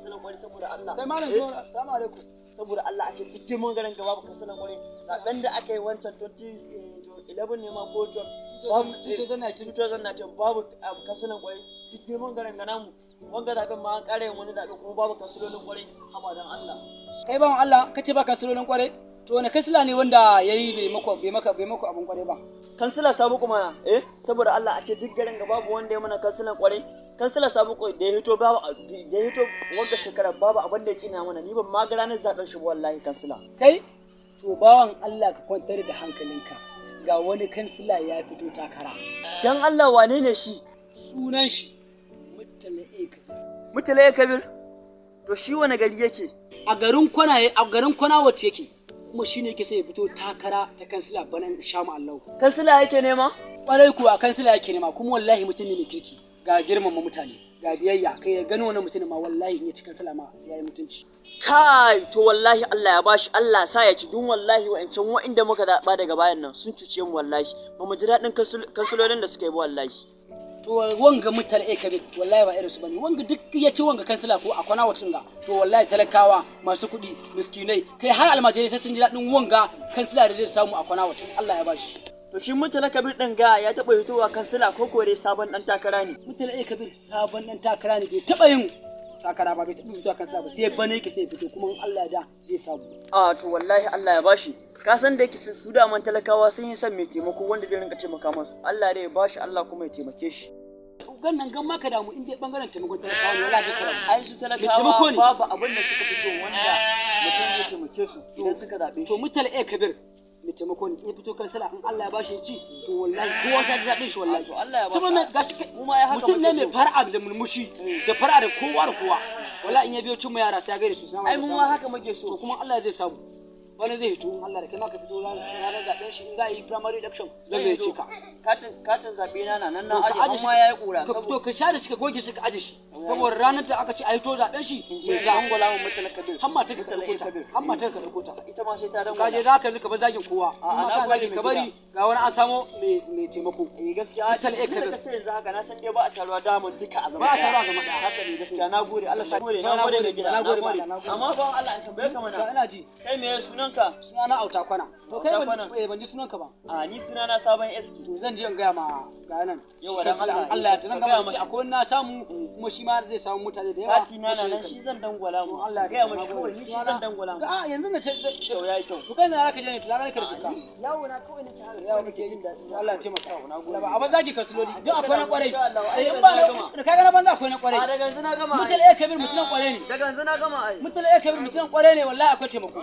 kansilan kwarai saboda Allah. Kai malam Eh, zo, assalamu alaikum. Saboda Allah a ce duk girman garin ga babu kansilan kwarai. Zaben da aka yi wancan 2011 ne ma ko 12, babu 2019. 2019 babu kansilan kwarai. Duk girman garin ga namu, wanga zaben ma an ƙara yin wani zaɓe kuma babu kansilolin kwarai. Haba dan Allah. Kai bawan Allah, kace ba kansilolin kwarai? To wani kansila ne wanda yayi bai mako abun kwarai ba? Kansila Sabu kuma, eh, saboda Allah a ce duk garin ga babu wanda ya mana kansilan kwarai. Kansila Sabu ko da ya hito, babu da ya hito wanda shekara babu abin da ya tsina mana. Ni ban ma ga ranar zaben shi ba wallahi, kansila. Kai, to bawan Allah, ka kwantar da hankalinka. Ga wani kansila ya fito takara. Dan Allah, wane ne shi? Sunan shi Murtala A Kabir. Murtala A Kabir? To shi wani gari yake? A garin Kwana wacce yake, kuma shine yake sai ya fito takara ta kansila bana, insha Allah. Kansila yake nema? Kwarai kuwa, kansila yake nema. Kuma wallahi mutum ne mai kirki, ga girmama mutane, ga biyayya. Kai, ya gano wani mutum ma, wallahi in ya ci kansila ma sai ya yi mutunci. Kai, to wallahi Allah ya bashi, Allah sa ya ci. Dun wallahi wa'ancan wa'inda muka zaɓa daga bayan nan sun cuce mu. Wallahi ba mu ji daɗin kansilolin da suka yi ba wallahi. To wanga Murtala A Kabir wallahi ba irin su bane. Wanga duk ya ci wanga kansila ko a Kwana wacin ga, to wallahi talakawa, masu kuɗi, miskinai, kai har almajirai sai sun ji daɗin wanga kansila da zai samu a Kwana wacin, Allah ya bashi. To shi Murtala Kabir ɗin ga ya taɓa hitowa kansila ko kore sabon ɗan takara ne? Murtala A Kabir sabon ɗan takara ne. Bai taɓa yin takara ba, bai taɓa fitowa kansila ba, sai bane yake sai fito. Kuma in Allah ya da zai samu. A to wallahi Allah ya bashi. Ka san da yake su daman talakawa sun yi son mai taimako wanda zai rinka taimaka masu. Allah dai ya bashi, Allah kuma ya taimake shi. Gannan gan maka damu, in dai bangaren taimakon talakawa ne, wallahi ka damu. Ai su Mai taimako talakawa ne. babu abin da suka fi so wanda mutum zai taimake su idan suka zaɓe To shi. Murtala A Kabir mai taimako ne. In ya fito kansila, in Allah ya bashi ya ci, to wallahi kowa sai ji daɗin shi wallahi. To Allah ya bashi. Saboda gashi Mu ma ya haka mutum ne muke mai so. fara'a da murmushi da fara'a da kowa da kowa. Wallahi in ya biyo cin yara sai ya gaida su sama. Ai mu ma haka muke To so. kuma Allah zai samu wani zai hito. In Allah da kai ma ka fito ranar zaɓen shi, in za a yi primary election, zan gayyace ka. Katin zaɓe na nan na To ka aje aje har ma yayi ƙura. Ka fito ka share shi, ka goge shi, ka aje shi, saboda ranar da aka ce a hito zaɓen shi mai mai ta ta angwala mu Murtala Kabir. hamma ta ka Murtala ɗauko ta. Kabir. Hamma ta ka ɗauko ta. Ita ma sai ta Ka je dangwala. za ka ka bar zagin kowa. A'a, Amma na ka gode zagi mai ka bari gida. ga wani an samo mai taimako. Eh, gaskiya. Murtala A Tun da Kabir. ka ce yanzu haka, na san dai ba a taruwa daman duka a zama Ba a ɗaya. taruwa a zama ɗaya. Haka ne gaskiya, na gode. Allah sa gode. To, Na na gode gode, mai gida. na Na gode, gode. na gode. Amma ban Allah in tambaye ka To mana. ina ji. Kai me sunanka? Suna na Auta Kwana. To kai Auta ban Kwana. ban ji sunanka ba. A ni suna na Sabon Eski. To zan je in gaya ma ga nan. Yawa, dan Kansila, Allah, Allah ya ta zan ka gaya gama ce mashi. akwai wani na samu, kuma shi ma zai samu mutane da yawa. Kati na na nan, shi zan dangwala mu. To Allah ya Gaya ta mashi kawai ni shi zan dangwala mu. A yanzu na ce. To yayi kyau. To kai na zaka je ne? To na ka da tuka. Yawo na kawai nake haka. Yawo kake jin daɗi. To Allah ya taimaka. Na gode. Ba a ba zagi kansiloli duk akwai na kwarai. Insha Allah, ai Eh, in ba na gama. na kaga na banza, akwai na A kwarai. daga yanzu na gama ai. Murtala A Kabir mutumin kwarai ne. Daga yanzu na gama ai. Murtala A Kabir mutumin kwarai ne, wallahi akwai taimako.